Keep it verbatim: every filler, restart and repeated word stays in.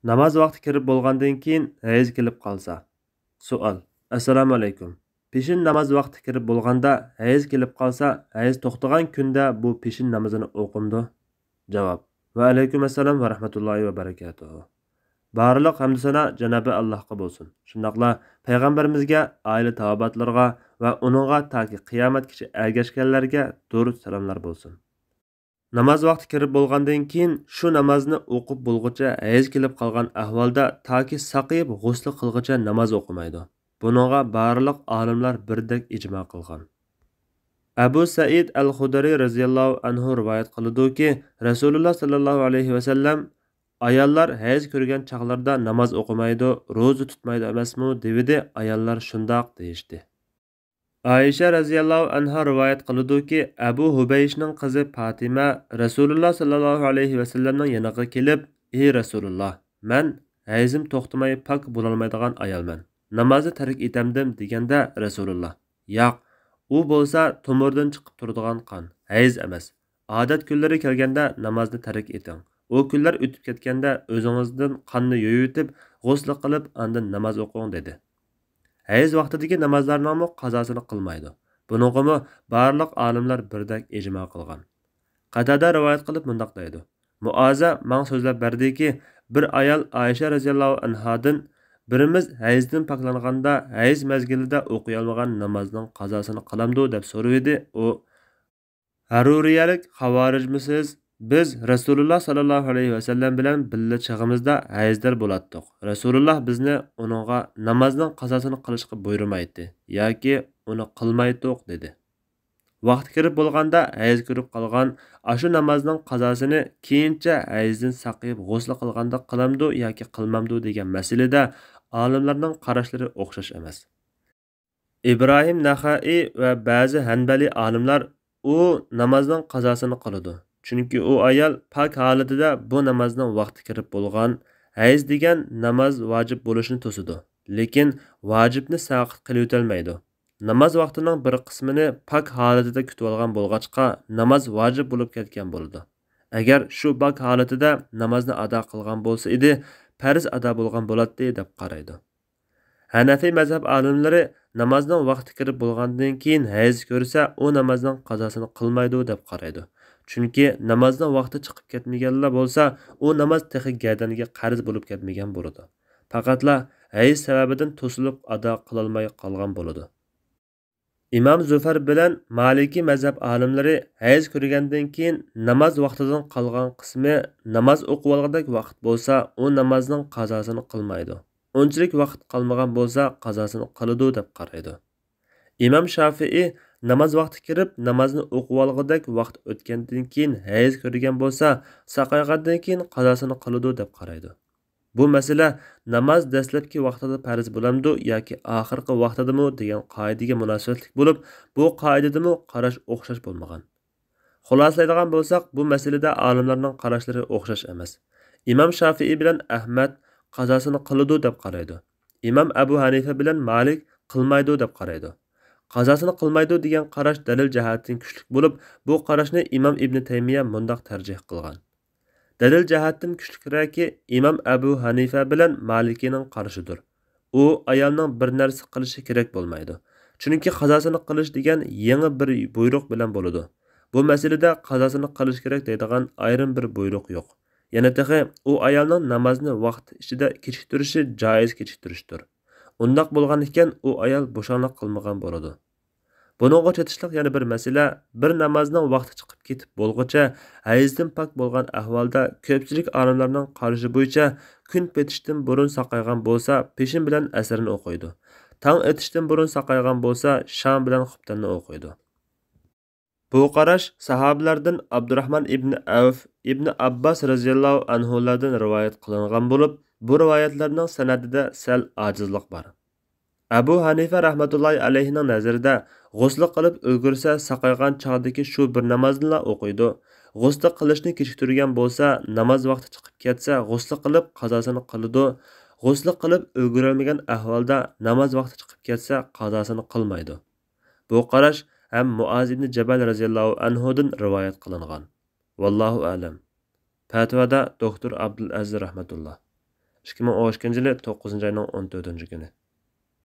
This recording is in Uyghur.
ناماز ۋاقتى كىرىپ بولغاندىن كېيىن ھەيز كېلىپ قالسا. سوئال. ئەسسالامۇئەلەيكۇم. پېشىن ناماز ۋاقتى كىرىپ بولغاندا ھەيز كېلىپ قالسا، ھەيز توختىغان كۈندە بۇ پېشىن نامىزىنى ئوقۇمدۇ؟ جاۋاب. ۋەئەلەيكۇم ئەسسالام ۋە رەھمەتۇللاھى ۋە بەرىكاتۇھۇ. بارلىق ھەمدۇ سانا جانابى ئاللاھقا بولسۇن. شۇنداقلا پەيغەمبىرىمىزگە، ئائىلە تاۋابىئاتلىرىغا ۋە ئۇنىڭغا تاكى قىيامەتكىچە ئەگەشكەنلەرگە دۇرۇد سالاملار بولسۇن. ناماز ۋاقتى كىرىپ بولغاندىن كېيىن شۇ نامازنى ئوقۇپ بولغۇچە ھەيز كېلىپ قالغان ئەھۋالدا تاكى ساقىيىپ غۇسلى قىلغۇچە ناماز ئوقۇمايدۇ. بۇنىڭغا بارلىق ئالىملار بىردەك ئىجما قىلغان. ئەبۇ سەئىد ئەل خۇدرى رەزىياللاھۇ ئەنھۇ رىۋايەت قىلىدۇكى، رەسۇلۇللا ساللاللاھۇ ئەلەيھى ۋەسەللەم، ئاياللار ھەيز كۆرگەن چاغلىرىدا ناماز ئوقۇمايدۇ، روزا تۇتمايدۇ ئەمەسمۇ؟ دېۋىدى. ئاياللار شۇنداق دېيىشتى. ئائىشە رەزىياللاھۇ ئەنھا رىۋايەت قىلىدۇكى، ئەبۇ ھۇبەيشنىڭ قىزى پاتىمە رەسۇلۇللا ساللاللاھۇ ئەلەيھى ۋەسەللەمنىڭ يېنىغا كېلىپ، ئى رەسۇلۇللا، مەن ھەيزىم توختىماي پاك بولالمايدىغان ئايالمەن. نامازنى تەرك ئېتەمدىم؟ دېگەندە رەسۇلۇللا، ياق، ئۇ بولسا تومۇردىن چىقىپ تۇرىدىغان قان، ھەيز ئەمەس. ئادەت كۈنلىرى كەلگەندە نامازنى تەرك ئېتىڭ. ئۇ كۈنلەر ئۆتۈپ كەتكەندە ئۆزىڭىزدىن قاننى يۇيۇۋېتىپ، غۇسلى قىلىپ، ئاندىن ناماز ئوقۇڭ، دېدى. ھەيز ۋاقتىدىكى نامازلارنىڭمۇ قازاسىنى قىلمايدۇ. بۇنىڭغىمۇ بارلىق ئالىملار بىردەك ئىجما قىلغان. قەتادە رىۋايەت قىلىپ مۇنداق دەيدۇ، مۇئازە ماڭا سۆزلەپ بەردىكى، بىر ئايال ئائىشە رەزىياللاھۇ ئەنھادىن، بىرىمىز ھەيزدىن پاكلانغاندا ھەيز مەزگىلىدە ئوقۇيالمىغان نامازنىڭ قازاسىنى قىلامدۇ؟ دەپ سورىۋىدى. ئۇ، ھەرۇرىيەلىك خاۋارىجمۇسىز؟ بىز رەسۇلۇللا ساللاللاھۇ ئەلەيھى ۋەسەللەم بىلەن بىللە چېغىمىزدا ھەيزدار بولاتتۇق. رەسۇلۇللا بىزنى ئۇنىڭغا نامازنىڭ قازاسىنى قىلىشقا بۇيرۇمايتتى ياكى ئۇنى قىلمايتتۇق، دېدى. ۋاقتى كىرىپ بولغاندا ھەيز كۆرۈپ قالغان ئاشۇ نامازنىڭ قازاسىنى كېيىنچە ھەيزدىن ساقىيىپ غۇسلى قىلغاندا قىلامدۇ ياكى قىلمامدۇ دېگەن مەسىلىدە ئالىملارنىڭ قاراشلىرى ئوخشاش ئەمەس. ئىبراھىم نەخەئىي ۋە بەزى ھەنبەلىي ئالىملار ئۇ نامازنىڭ قازاسىنى قىلىدۇ، چۈنكى ئۇ ئايال پاك ھالىتىدە بۇ نامازنىڭ ۋاقتى كىرىپ بولغان، ھەيز دېگەن ناماز ۋاجىپ بولۇشنى توسىدۇ، لېكىن ۋاجىپنى ساقىت قىلىۋېتەلمەيدۇ. ناماز ۋاقتىنىڭ بىر قىسمىنى پاك ھالىتىدە كۈتۈۋالغان بولغاچقا، ناماز ۋاجىپ بولۇپ كەتكەن بولىدۇ. ئەگەر شۇ پاك ھالىتىدە نامازنى ئادا قىلغان بولسا ئىدى، پەرز ئادا بولغان بولاتتى، دەپ قارايدۇ. ھەنەفىي مەزھەپ ئالىملىرى نامازنىڭ ۋاقتى كىرىپ بولغاندىن كېيىن ھەيز كۆرسە، ئۇ نامازنىڭ قازاسىنى قىلمايدۇ، دەپ قارايدۇ. چۈنكى نامازنىڭ ۋاقتى چىقىپ كەتمىگەنلا بولسا، ئۇ ناماز تېخى گەدەنگە قەرز بولۇپ كەتمىگەن بولىدۇ. پەقەتلا ھەيز سەۋەبىدىن توسۇلۇپ ئادا قىلالماي قالغان بولىدۇ. ئىمام زۇفەر بىلەن مالىكىي مەزھەپ ئالىملىرى ھەيز كۆرگەندىن كېيىن ناماز ۋاقتىدىن قالغان قىسمى ناماز ئوقۇۋالغۇدەك ۋاقىت بولسا، ئۇ نامازنىڭ قازاسىنى قىلمايدۇ. ئۇنچىلىك ۋاقىت قالمىغان بولسا، قازاسىنى قىلىدۇ، دەپ قارايدۇ. ئىمام شافىئىي ناماز ۋاقتى كىرىپ، نامازنى ئوقۇۋالغۇدەك ۋاقىت ئۆتكەندىن كېيىن ھەيز كۆرگەن بولسا، ساقايغاندىن كېيىن قازاسىنى قىلىدۇ، دەپ قارايدۇ. بۇ مەسىلە ناماز دەسلەپكى ۋاقتىدا پەرز بولامدۇ ياكى ئاخىرقى ۋاقتىدىمۇ دېگەن قائىدىگە مۇناسىۋەتلىك بولۇپ، بۇ قائىدىدىمۇ قاراش ئوخشاش بولمىغان. خۇلاسىلەيدىغان بولساق، بۇ مەسىلىدە ئالىملارنىڭ قاراشلىرى ئوخشاش ئەمەس. ئىمام شافىئىي بىلەن ئەھمەد قازاسىنى قىلىدۇ دەپ قارايدۇ. ئىمام ئەبۇ ھەنىفە بىلەن مالىك قىلمايدۇ دەپ قارايدۇ. قازاسىنى قىلمايدۇ دېگەن قاراش دەلىل جەھەتتىن كۈچلۈك بولۇپ، بۇ قاراشنى ئىمام ئىبنى تەيمىيە مۇنداق تەرجىھ قىلغان. دەلىل جەھەتتىن كۈچلۈكرەكى ئىمام ئەبۇ ھەنىفە بىلەن مالىكىنىڭ قارىشىدۇر. ئۇ ئايالنىڭ بىر نەرسە قىلىشى كېرەك بولمايدۇ. چۈنكى قازاسىنى قىلىش دېگەن يېڭى بىر بۇيرۇق بىلەن بولىدۇ. بۇ مەسىلىدە قازاسىنى قىلىش كېرەك دەيدىغان ئايرىم بىر بۇيرۇق يوق. يەنە تېخى ئۇ ئايالنىڭ نامازنى ۋاقتى ئىچىدە كېچىكتۈرۈشى جائىز كېچىكتۈرۈشتۇر. ئۇنداق بولغان ئىكەن، ئۇ ئايال بوشاڭلىق قىلمىغان بولىدۇ. بۇنىڭغا چېتىشلىق يەنە بىر مەسىلە، بىر نامازنىڭ ۋاقتى چىقىپ كېتىپ بولغۇچە ھەيزدىن پاك بولغان ئەھۋالدا كۆپچىلىك ئالىملارنىڭ قارىشى بويىچە كۈن پېتىشتىن بۇرۇن ساقايغان بولسا، پېشىن بىلەن ئەسىرنى ئوقۇيدۇ. تاڭ ئېتىشتىن بۇرۇن ساقايغان بولسا، شام بىلەن خۇپتەننى ئوقۇيدۇ. بۇ قاراش ساھابىلەردىن ئابدۇراخمان ئىبنى ئەۋف، ئىبنى ئابباس رەزىياللاھۇ ئەنھۇلاردىن رىۋايەت قىلىنغان بولۇپ، بۇ رىۋايەتلەرنىڭ سەنەدىدە سەل ئاجىزلىق بار. ئەبۇ ھەنىفە رەھمەتۇللاھى ئەلەيھىنىڭ نەزىرىدە، غۇسلى قىلىپ ئۈلگۈرسە، ساقايغان چاغدىكى شۇ بىر نامازنىلا ئوقۇيدۇ. غۇسلى قىلىشنى كېچىكتۈرگەن بولسا، ناماز ۋاقتى چىقىپ كەتسە، غۇسلى قىلىپ قازاسىنى قىلىدۇ. غۇسلى قىلىپ ئۈلگۈرەلمىگەن ئەھۋالدا ناماز ۋاقتى چىقىپ كەتسە، قازاسىنى قىلمايدۇ. بۇ قاراش ھەم مۇئاز ئىبنى جەبەل رەزىياللاھۇ ئەنھۇدىن رىۋايەت قىلىنغان. ۋاللاھۇ ئەلەم. پەتىۋادا دوكتور ئابدۇلئەزىز رەھمەتۇللا. ئىككى مىڭ ئون ئىككىنچى يىلى توققۇزىنچى ئاينىڭ ئون تۆتىنچى كۈنى.